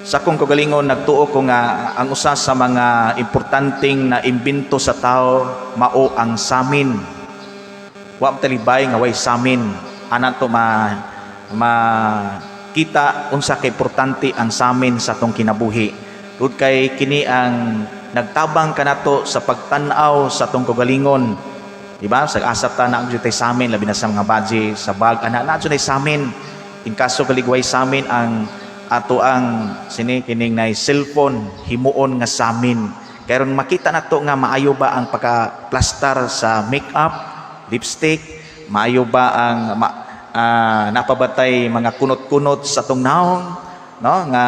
Sa akong kagalingon, nagtuo ko nga ang usa sa mga importanteng na imbento sa tao mao ang samin. Wa talibay nga way samin. Ana to ma makita unsa ka importante ang samin sa atong kinabuhi. Tungod kay kini ang nagtabang kanato sa pagtan-aw sa atong kagalingon. Di ba? Sa asa ta na ang samin, labi na sa mga badge, sa bag, ana na jud samin. In kaso kaligway samin ang ato ang sini kining nay cellphone, himuon nga samin. Kay aron makita nato nga maayo ba ang pagka-plastar sa makeup, lipstick, maayo ba ang napabatay mga kunot-kunot sa atong naong, no, nga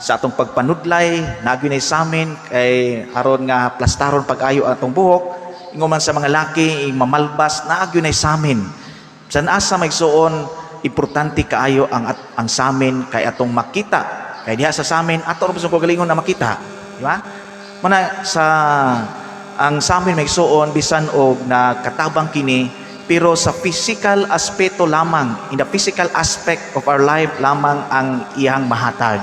sa atong pagpanudlay nagyo nay samin kay aron nga plastaron pag-ayo atong buhok. Ingon man sa mga laki, mamalbas, naagyo nay samin. Sa asa maigsuon, importante kaayo ang samin kay atong makita, kay diha sa samin ato ra sa kagalingon na makita, di ba? Mana sa ang samin, maigsuon, bisan og nakatabang kini, pero sa physical aspeto lamang, in the physical aspect of our life lamang ang iyang mahatag.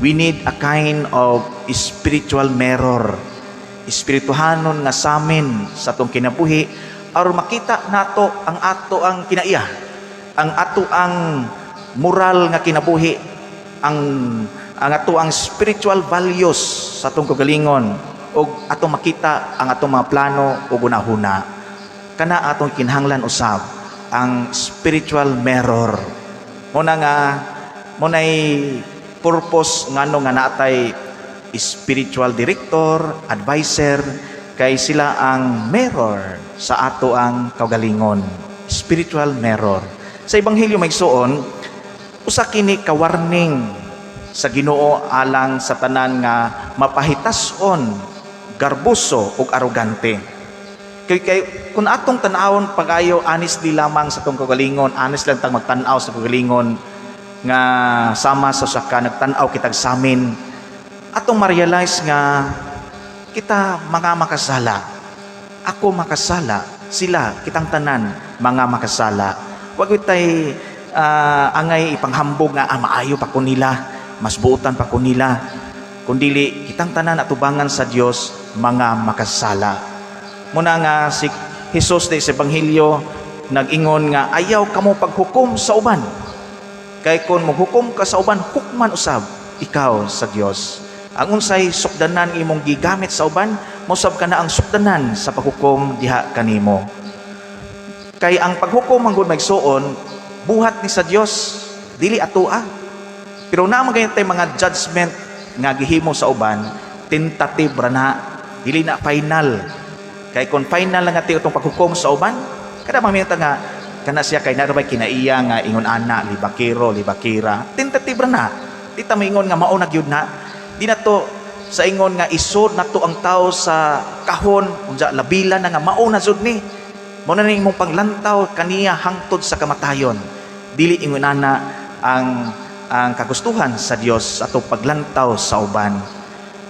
We need a kind of spiritual mirror, espirituhanon nga samin sa atong kinabuhi aron makita nato ang ato ang kinaiya, ang ato ang moral nga kinabuhi, ang ato ang spiritual values sa atong kagalingon, ug atong makita ang atong mga plano ug hunahuna. Kana atong kinahanglan usab ang spiritual mirror. Mo na nga mo nay purpose ngano nga naatay spiritual director, advisor, kay sila ang mirror sa ato ang kaugalingon, spiritual mirror. Sa Ebanghelyo, maigsuon, usa kini ka warning sa Ginoo alang sa tanan nga mapahitas-on, garboso ug arogante. Kay kung atong tan-awon pag-ayo honestly lamang sa atong kagalingon, honest lang tang magtan-aw sa kagalingon nga sama sa usa ka nagtan-aw kitag samin, atong ma-realize nga kita mga makasala. Ako makasala, sila, kitang tanan mga makasala. Wag tay angay ipanghambog nga maayo pa ko nila, mas buutan pa ko nila. Kundili kitang tanan atubangan sa Dios mga makasala. Muna nga si Jesus di sa Ebanghelyo nag-ingon nga ayaw kamo paghukom sa uban. Kay kung maghukom ka sa uban, hukman usab ikaw sa Dios. Ang unsay sukdanan imong gigamit sa uban, mosab ka na ang sukdanan sa paghukom diha kanimo. Kay ang paghukom man gud, maigsuon, buhat ni sa Dios, dili atoa. Pero naa man gani tay mga judgment nga gihimo sa uban, tentative ra na, dili na final. Kay kung final lang nga itong paghukom sa uban, kada maminta nga kana siya kay narabay kinaiya nga ingon ana, libakero, libakira, tentative ra na. Di ta maingon nga mao na gyud na. Di na to sa ingon nga isod na to ang tao sa kahon, unsa labila na nga mao na jud ni. Mao na ning imong paglantaw kaniya hangtod sa kamatayon. Dili ingon ana ang kagustuhan sa Dios ato paglantaw sa uban.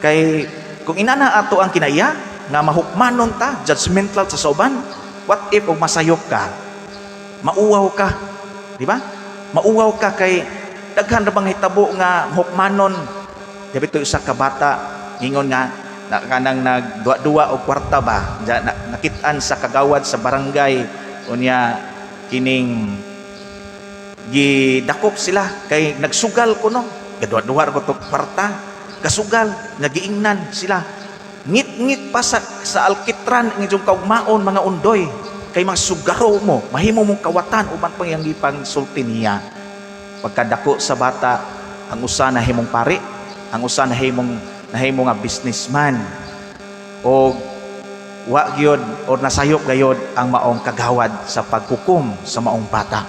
Kay kung inana ato ang kinaiya nga mahukmanon ta, judgmental sa uban, what if og masayop ka? Mauwaw ka, di ba? Mauwaw ka kay daghan ra bang hitabo nga hukmanon. Di ba ito isa ka bata ingon nga na, kanang nagduwa-duwa og kwarta ba, na, nakit-an sa kagawad sa barangay, unya kining gidakop sila kay nagsugal kuno, gaduwa-duwa ra ko to kwarta, kasugal nagiingnan sila, ngit-ngit pa sa alkitran ng inyong kaugmaon, mga undoy, kay mga sugaro mo, mahimo mong kawatan, uban pang iyang gipang sulti niya. Pagkadako sa bata, ang usa nahimong pari, ang usa nahimo nga businessman, o wa gyud or nasayop gayod ang maong kagawad sa paghukom sa maong bata.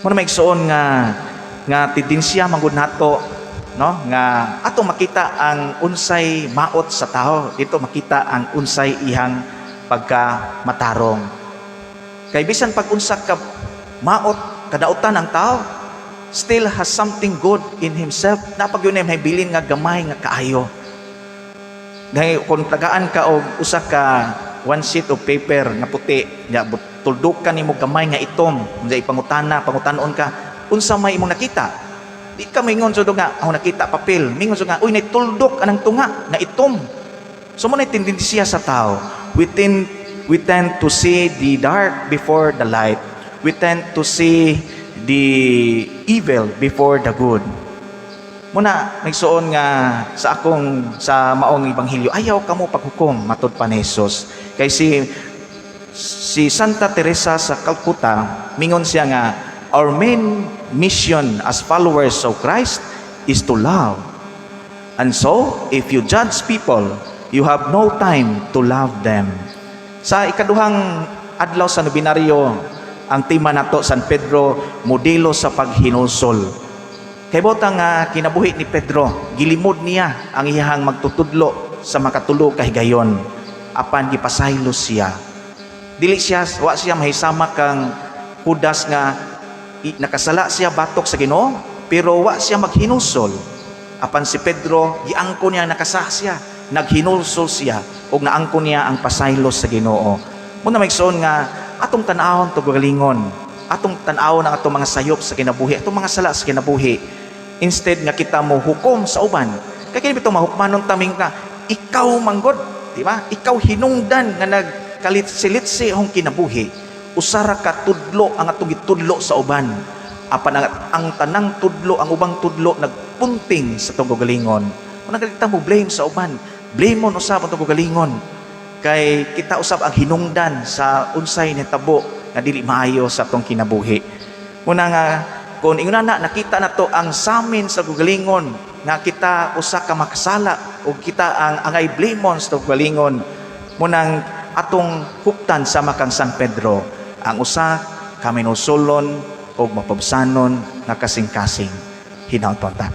Mo na, maigsuon, nga tendensya man gud nato, no, nga ato makita ang unsay maot sa tao dito, makita ang unsay ihang pagka matarong, kay bisan pag unsa ka maot kadautan ang tao, still has something good in himself na pag yun ay bilin nga gamay nga kaayo. Dahil kung tagaan ka og usa ka one sheet of paper nga puti, nya tuldukan nimo gamay nga itom, unsa ipangutana, pangutanon ka, unsa may imong nakita? Di ka mingon sud nga ako nakita papel, mingon sud nga, "Uy, nay tuldok anang tunga nga itom." So mao na tendensiya sa tao. We tend to see the dark before the light. We tend to see the evil before the good. Muna, nagsuon nga sa akong sa maong ebanghelyo, ayaw kamo paghukom matud pa ni Jesus. Kay si Santa Teresa sa Calcutta, mingon siya nga our main mission as followers of Christ is to love. And so, if you judge people, you have no time to love them. Sa ikaduhang adlaw sa nobinaryo, ang tema nato, San Pedro, modelo sa paghinulsol. Kay bota nga kinabuhi ni Pedro, gilimod niya ang iyahang magtutudlo sa makatulo ka higayon. Apan gipasaylo siya. Dili siya, wa siya mahisama kang Judas nga nakasala siya batok sa Ginoo, pero wa siya maghinulsol. Apan si Pedro, giangko niya nakasala siya, naghinulsol siya ug naangko niya ang pasaylo sa Ginoo. Muna, maigsoon nga atong tan-awon to galingon, atong tan-awon ang atong mga sayop sa kinabuhi, atong mga sala sa kinabuhi. Instead nga kita mo hukom sa uban. Kay kini bitaw mahukmanon taming nga ikaw manggod, di ba? Ikaw hinungdan nga nagkalitsi-litsi akong kinabuhi. Usara ka tudlo ang atong gitudlo sa uban. Apan ang tanang tudlo, ang ubang tudlo nagpunting sa atong kaugalingon. Muna kita mo blame sa uban. Blame mo usab ang atong kaugalingon. Kay kita usab ang hinungdan sa unsay nitabo nga dili maayo sa atong kinabuhi. Muna nga kung ingon na nakita nato ang samin sa kaugalingon nga kita usa ka makasala ug kita ang angay blamon sa kaugalingon, munang atong huptan sama kang San Pedro, ang usa ka minulsulon ug mapabsanon nga kasing-kasing. Hinaot ta.